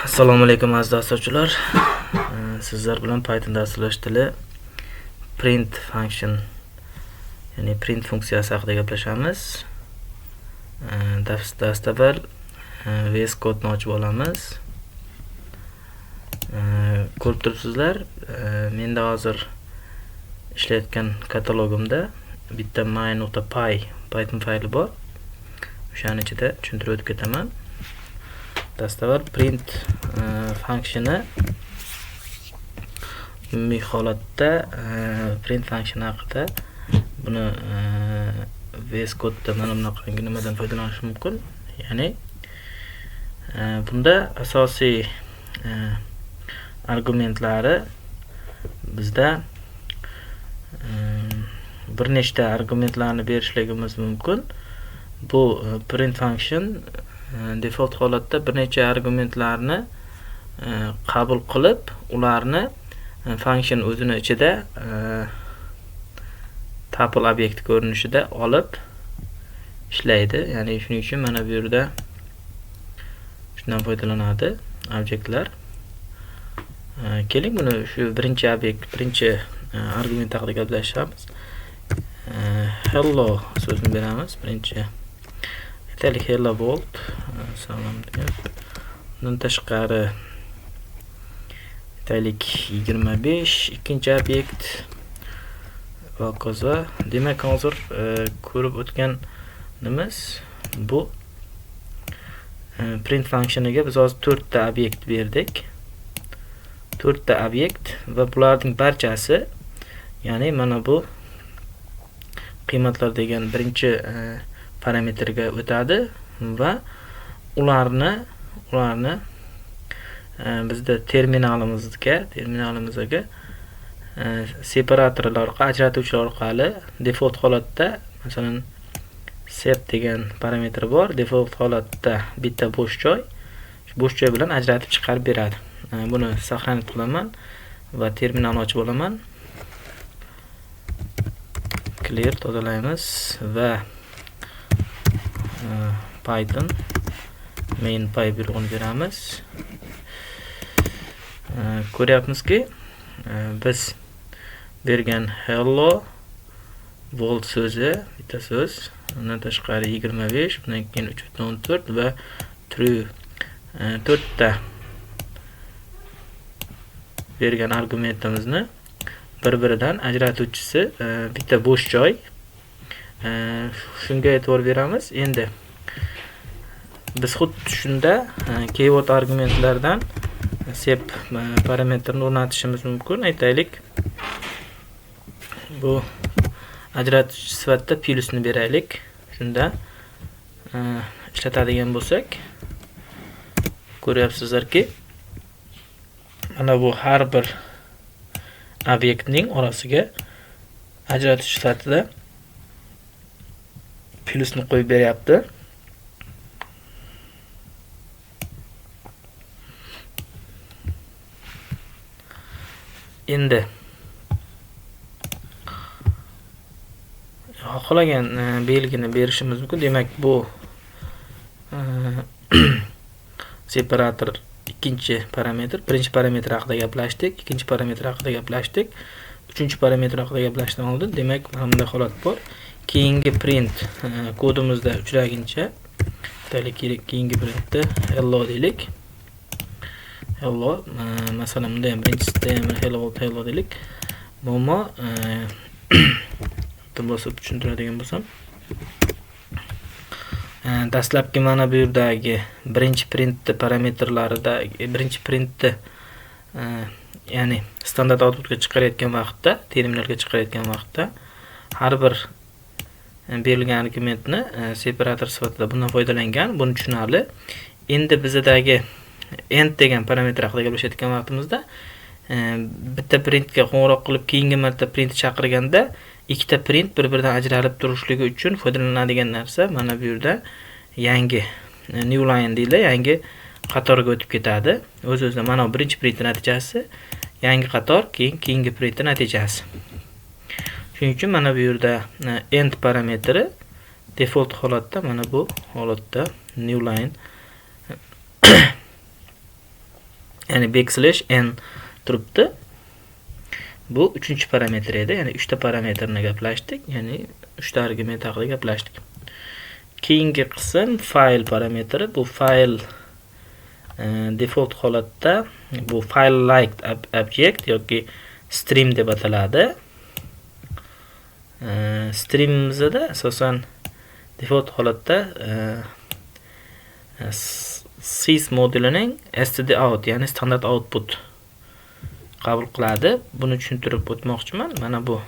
Assalomu alaykum, aziz dasturchilar. Sizlar bilan Python dasturlash tili print function, ya'ni print funksiyasi haqida gaplashamiz. Dastavval VS Code'ni ochib olamiz. Ko'rib turibsizlar, menda hozir ishlayotgan katalogimda bitta my.py Python fayli bor. O'shaning ichida tushuntirib o'tib ketaman. Dastavval print functioni umumiy holatda, print function haqida buni VS Code'da mana bunaqangi nimadan foydalanish mumkin. Ya'ni bunda asosiy argumentlari bizda bir nechta argumentlarni berishligimiz mumkin. Bu print function default holatda bir necha argumentlarni qabul qilib, ularni function o'zini ichida tuple obyekti ko'rinishida olib ishlaydi. Ya'ni shuning uchun mana bu yerda shundan foydalanadi obyektlar. Keling, buni shu birinchi obyekt, birinchi argument haqida gaplashamiz. Hello so'zini beramiz. Birinchi aytaylik hello world, salom degan. Undan tashqari aytaylik 25 ikkinchi obyekt va hokazo. Demak, hozir ko'rib o'tganimiz bu print functioniga biz hozir 4 ta obyekt berdik. 4 ta obyekt va bularning barchasi, ya'ni mana bu qiymatlar degan birinchi parametrga o'tadi va ularni bizda terminalimizga separatorlar orqali, ajratuvchilar orqali default holatda, masalan, sep degan parametr bor, default holatda bitta bo'sh joy, shu bo'sh joy bilan ajratib chiqarib beradi. Buni saqlanib qilaman va terminalni ochib olaman. Clear tozalaymiz va Python main py buyrug'ini beramiz. Ko'ryapmizki, biz bergan hello world so'zi bitta so'z, undan tashqari 25, undan keyin uch butun o'n to'rt va true, to'rtta bergan argumentimizni bir-biridan ajratuvchisi, bitta bo'sh joy. Shunga e'tibor beramiz. Endi biz xuddi shunda keyword argumentlardan sep parametrini o'rnatishimiz mumkin. Aytaylik, bu ajratuvchi sifatida plyusni beraylik. Shunda ishlatadigan bo'lsak, ko'ryapsizlarki, mana bu har bir obyektning orasiga ajratuvchi sifatida plyusni qo'yib beryapti. Endi xohlagan belgini berishimiz mumkin. Demak, bu separator ikkinchi parametr. Birinchi parametr haqida gaplashdik, ikkinchi parametr haqida gaplashdik, uchinchi parametr haqida gaplashdan oldin, demak, mana bunday holat bor. Keyingi print kodimizda uchraguncha, aytaylik, keyingi printda hello deylik. Hello, masalan, bunda ham birinchisida ham hello world, hello deylik. Muammo, bitta bosib tushuntiradigan bo'lsam, dastlabki mana bu yerdagi birinchi printni parametrlarida, birinchi printni, ya'ni standart outputga chiqarayotgan vaqtda, terminalga chiqarayotgan vaqtda har bir berilgan argumentni separator sifatida bundan foydalangan, buni tushunarli. Endi bizadagi end degan parametr haqida gaplashayotgan vaqtimizda, bitta printga qo'ng'iroq qilib keyingi marta print chaqirganda ikkita print bir-biridan ajralib turishligi uchun foydalanadigan narsa mana bu yerda yangi, new line deyiladi, yangi qatorga o'tib ketadi. O'z-o'zidan mana bu birinchi print natijasi, yangi qator, keyin keyingi print natijasi. Shuning uchun mana bu yerda, end parametri default holatda mana bu holatda new line Ya'ni backslash n turibdi. Bu uchinchi parametr edi. Ya'ni 3 ta parametrni gaplashdik. Ya'ni 3 ta argument haqida gaplashdik. Keyingi qism fayl parametri. Bu fayl default holatda bu file like object yoki stream deb ataladi. Streamimizda asosan default holatda sys modulining std out, ya'ni standard output qabul qiladi. Buni tushuntirib o'tmoqchiman. Mana bu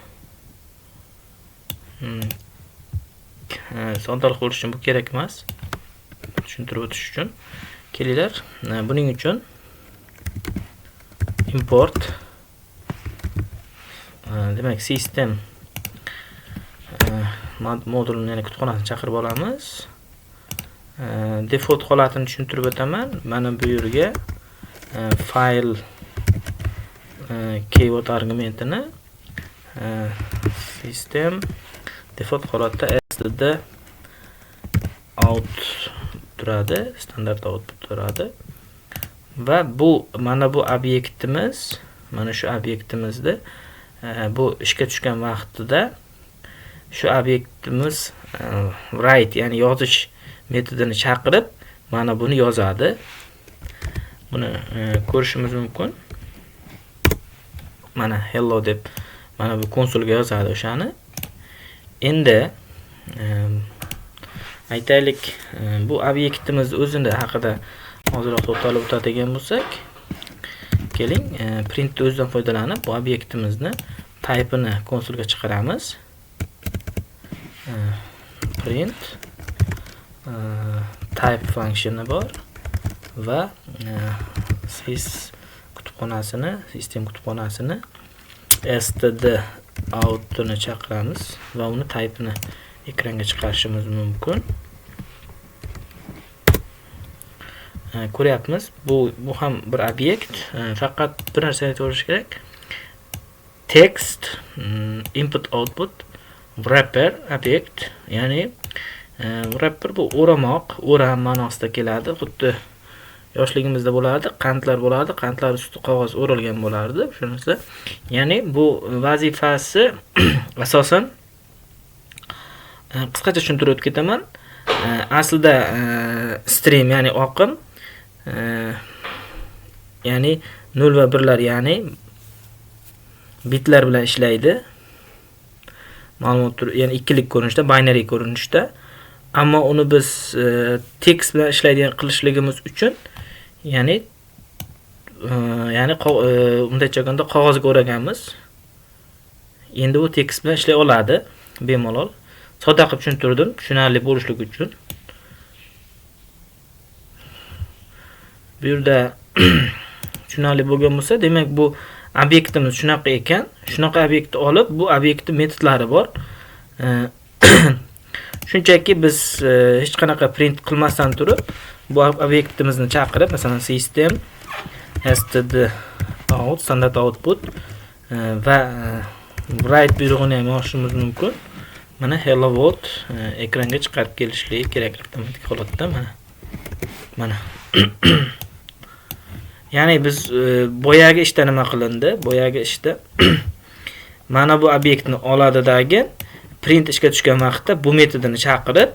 soddalik bo'lishi uchun bu kerak emas. Tushuntirib o'tish uchun kelinglar. Buning uchun import, demak, system modulini, ya'ni kutubxonasini chaqirib olamiz. Default holatini tushuntirib o'taman. Mana bu yerga fayl keyword argumentini system default holatda std out turadi, standart output turadi. Va bu mana bu obyektimiz, mana shu obyektimizni bu ishga tushgan vaqtida shu obyektimiz write, ya'ni yozish metodini chaqirib, mana buni yozadi. Buni ko'rishimiz mumkin. Mana hello deb mana bu konsolga yozadi o'shani. Endi aytaylik, bu obyektimiz o'zini haqida ozroq to'xtalib o'tadigan bo'lsak, keling, print o'zidan foydalanib bu obyektimizni type'ini konsolga chiqaramiz. Print type functioni bor va sys kutubxonasini, system kutubxonasini std out'ini chaqiramiz va uni type'ini ekranga chiqarishimiz mumkin. Ko'ryapmiz, bu ham bir obyekt. Faqat bir narsani aytib kerak. Text input output wrapper obyekt, ya'ni wrapper bu o'ramoq, o'ram ma'nosida keladi. Xuddi yoshligimizda bo'lardi, qandlar bo'lardi, qandlar usti qog'oz o'ralgan bo'lardi. Shunisi, ya'ni bu vazifasi asosan qisqacha tushuntirib o'tib ketaman. Aslida stream, ya'ni oqim, ya'ni 0 va 1lar, ya'ni bitlar bilan ishlaydi. Ma'lumot turi, ya'ni ikkilik ko'rinishda, binary ko'rinishda. Ammo uni biz tekst bilan ishlaydigan qilishligimiz uchun, ya'ni unday aytganda qog'ozga o'raganmiz. Endi u tekst bilan ishlay oladi bemalol. Sodda qilib tushuntirdim, tushunarli bo'lishligi uchun. Bu yerda tushunarli bo'lgan bo'lsa, demak bu obyektimiz shunaqa ekan. Shunaqa obyektni olib, bu obyektning metodlari bor. Shunchaki biz hech qanaqa print qilmasdan turib, bu obyektimizni chaqirib, masalan, system std out, standard output va write buyrug'ini ham yozishimiz mumkin. Mana hello world ekranga chiqarib kelishligi kerak avtomatik holatda mana. Mana. Ya'ni biz boyagi ishda nima qilindi? Boyagi ishda mana bu obyektni oladidagi print ishga tushgan vaqtda bu metodini chaqirib,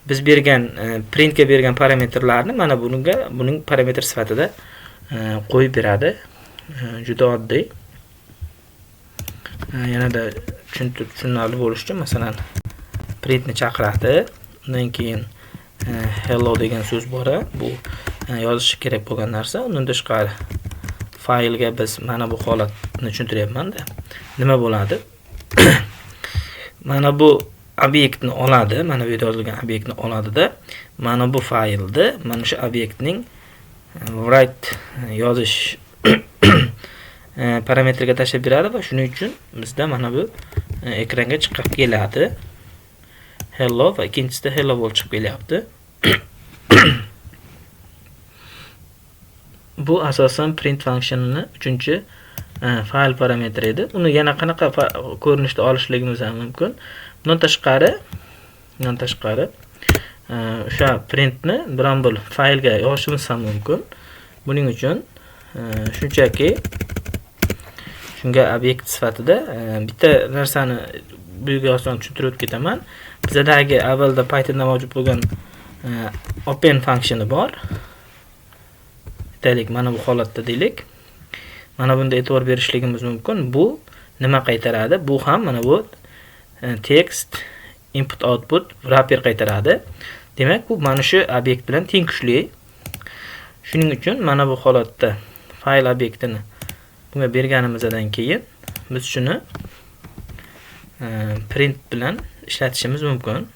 biz bergan printga bergan parametrlarni mana bunga, buning parametr sifatida qo'yib beradi. Juda oddiy. Yanada tushunarli bo'lish uchun, masalan, printni chaqiradi. Undan keyin hello degan so'z bor, bu yozishi kerak bo'lgan narsa. Undan tashqari faylga biz mana bu holatni tushuntiryapman-da. Nima bo'ladi? Mana bu obyektni oladi, mana bu yerda yozilgan obyektni oladida, mana bu faylni, mana shu obyektning write yozish parametriga tashlab beradi va shuning uchun bizda mana bu ekranga chiqib keladi. Hello va ikkinchisida hello world chiqib kelyapti. Bu asosan print functionini uchinchi fayl parametri edi. Uni yana qanaqa ko'rinishda olishligimiz ham mumkin. Bundan tashqari o'sha printni biron bir faylga yozishimiz ham mumkin. Buning uchun Shunchaki shunga obyekt sifatida bitta narsani bu yerga oson tushuntirib o'tib ketaman. Bizadagi avvalda Pythonda mavjud bo'lgan open functioni bor. Aytaylik, mana bu holatda deylik. Mana bunda e'tibor berishligimiz mumkin. Bu nima qaytaradi? Bu ham mana bu text input output wrapper qaytaradi. Demak, bu mana shu obyekt bilan teng kuchli. Shuning uchun mana bu holatda fayl obyektini bunga berganimizdan keyin biz shuni print bilan ishlatishimiz mumkin.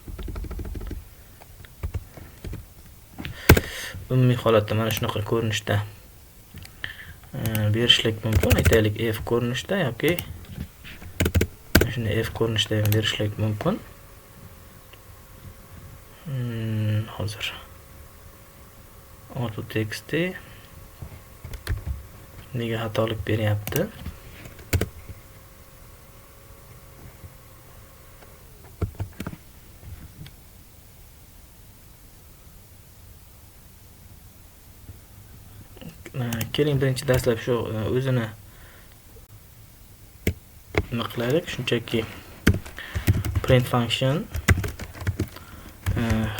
Umumiy holatda mana shunaqa ko'rinishda berishlik mumkin. Aytaylik, f ko'rinishda yoki shuni f ko'rinishda ham berishlik mumkin. Hozir auto text'i nega xatolik beryapti? Keling, birinchi dastlab shu o'zini nima qilaylik? Shunchaki print function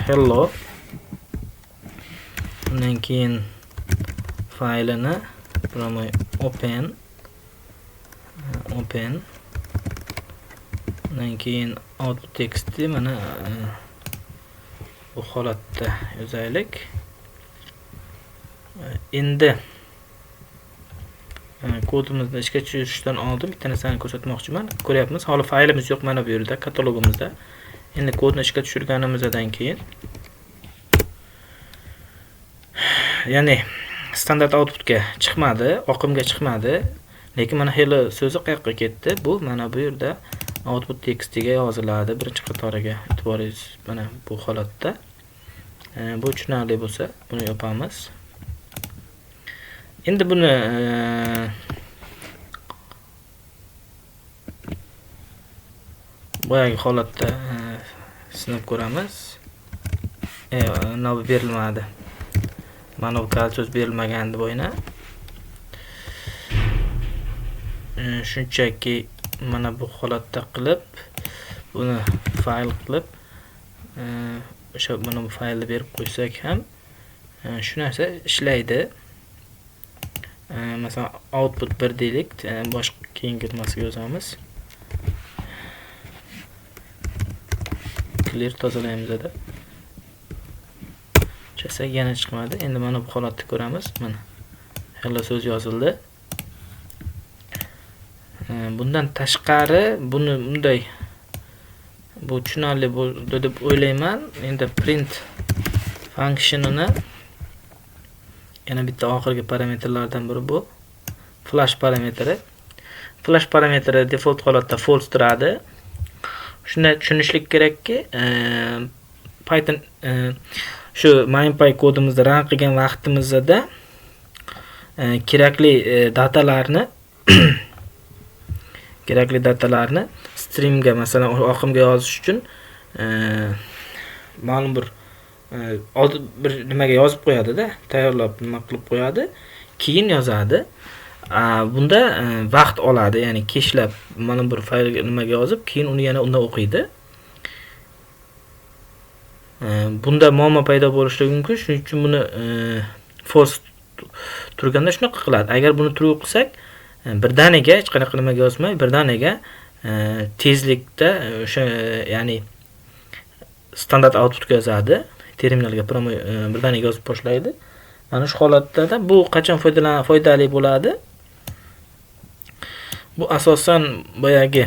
hello, undan keyin faylini open, undan keyin output text'i mana bu holatda yozaylik. Endi kodimizni ishga tushirishdan oldin bitta narsani ko'rsatmoqchiman. Ko'ryapmiz, hali faylimiz yo'q mana bu yerda katalogimizda. Endi kodni ishga tushirganimizdan keyin, ya'ni standart outputga chiqmadi, oqimga chiqmadi, lekin mana hello so'zi qayoqqa ketdi? Bu mana bu yerda output textiga yoziladi, birinchi qatoriga. E'tiboringiz mana bu holatda. Bu tushunarli bo'lsa, buni yopamiz. Endi buni boyagi holatda sinab ko'ramiz. Nima berilmadi. Mana bu kalit so'z berilmagandi boyna. Shunchaki mana bu holatda qilib, buni fayl qilib, o'sha mana bu faylni berib qo'ysak ham shu narsa ishlaydi. Masalan, output 1 deylik, boshqa keyingi nimasiga yozamiz. Clear tozalaymiz-da. Chasak yana chiqmadi. Endi mana bu holatni ko'ramiz. Mana hello so'z yozildi. Bundan tashqari buni bunday bu tushunarli bo'ldi deb o'ylayman. Endi print functionini yana bitta oxirgi parametrlardan biri bu flash parametri. Flash parametri default holatda false turadi. Shunda tushunishlik kerakki, Python shu MindPy kodimizni run qilgan vaqtimizda kerakli datalarni kerakli datalarni streamga, masalan, oqimga yozish uchun ma'lum bir bir nimaga yozib qo'yadi-da, tayyorlab nima qilib qo'yadi, keyin yozadi. Bunda vaqt oladi, ya'ni keshlab ma'lum bir faylga nimaga yozib, keyin uni yana undan o'qiydi. Bunda muammo paydo bo'lishi mumkin. Shuning uchun buni false turganda shunaqa qiladi. Agar buni true qilsak, birdaniga hech qanaqa nimaga yozmay, birdaniga tezlikda o'sha, ya'ni standart outputga yozadi. Terminalga promой birdaniga yozib boshlaydi. Mana shu holatda bu qachon foydali bo'ladi? Bu asosan boyagi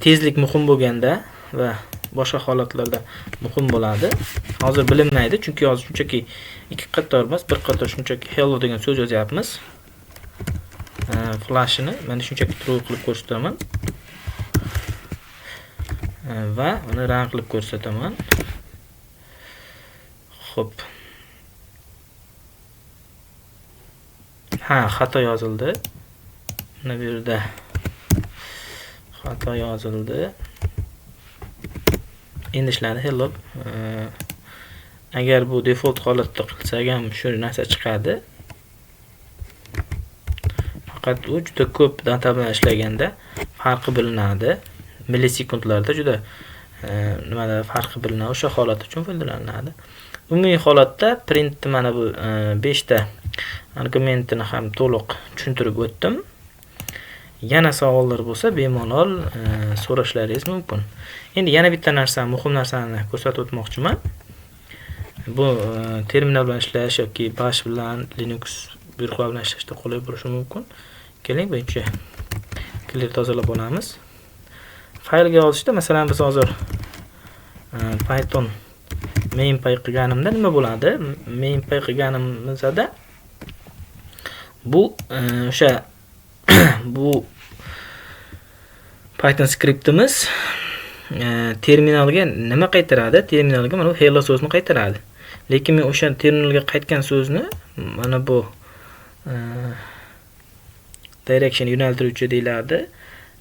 tezlik muhim bo'lganda va boshqa holatlarda muhim bo'ladi. Hozir bilinmaydi, chunki hozir shunchaki ikki qator emas, bir qator shunchaki hello degan so'z yozyapmiz. Flashini mana shunchaki true qilib ko'rsataman. Va uni run qilib ko'rsataman. Xo'p. Ha, xato yozildi. Mana bu yerda xato yozildi. Endi ishladi. Hello. Agar bu default holatda qilsak ham shu narsa chiqadi. Faqat u juda ko'p data bilan ishlaganda farqi bilinadi. Millisekundlarda juda nimada farqi bilinadi. O'sha holat uchun foydalaniladi. Umumiy holatda printni mana bu 5 ta argumentini ham to'liq tushuntirib o'tdim. Yana savollar bo'lsa, bemalol so'rashlaringiz mumkin. Endi yana bitta narsa, muhim narsani ko'rsatib o'tmoqchiman. Bu terminal bilan ishlash yoki Bash bilan, Linux buyruqlar bilan ishlashda qulay bo'lishi mumkin. Keling, birinchi clear tozalab olamiz. Faylga yozishda, masalan, biz hozir Python main.py qilganimda nima bo'ladi? Main.py qilganimizda bu o'sha bu Python skriptimiz terminalga nima qaytaradi? Terminalga mana bu hello so'zini qaytaradi. Lekin men o'sha terminalga qaytgan so'zni mana bu direction, yo'naltiruvchi deyiladi.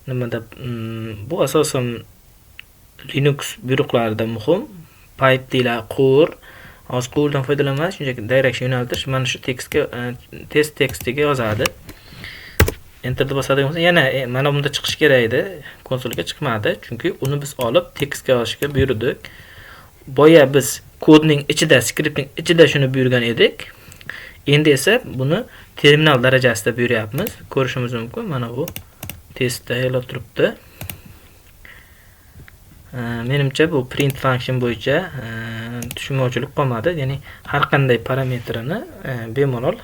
Nimada bu asosan Linux buyruqlarida muhim. Pipe deyiladi, quvur. Hozir quvurdan foydalanmaymiz, shunchaki direction, yo'naltirish, mana shu tekstga, test tekstiga yozadi. Enterni bosadigan bo'lsa, yana mana bunda chiqishi kerak edi. Konsolga chiqmadi, chunki uni biz olib tekstga yozishga buyurdik. Boya biz kodning ichida, skriptning ichida shuni buyurgan edik. Endi esa buni terminal darajasida buyuryapmiz. Ko'rishimiz mumkin, mana bu testda hello turibdi. Menimcha, bu print function bo'yicha tushunmovchilik qolmadi. Ya'ni har qanday parametrini bemalol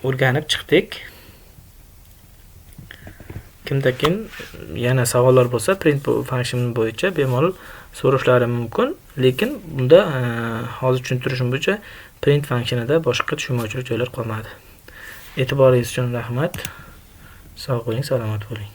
o'rganib chiqdik. Kimda kim yana savollar bo'lsa, print function bo'yicha bemalol so'rashlari mumkin. Lekin bunda hozir tushuntirishim bo'yicha print functionida boshqa tushunmovchilik joylar qolmadi. E'tiboringiz uchun rahmat. Sog' bo'ling, salomat bo'ling.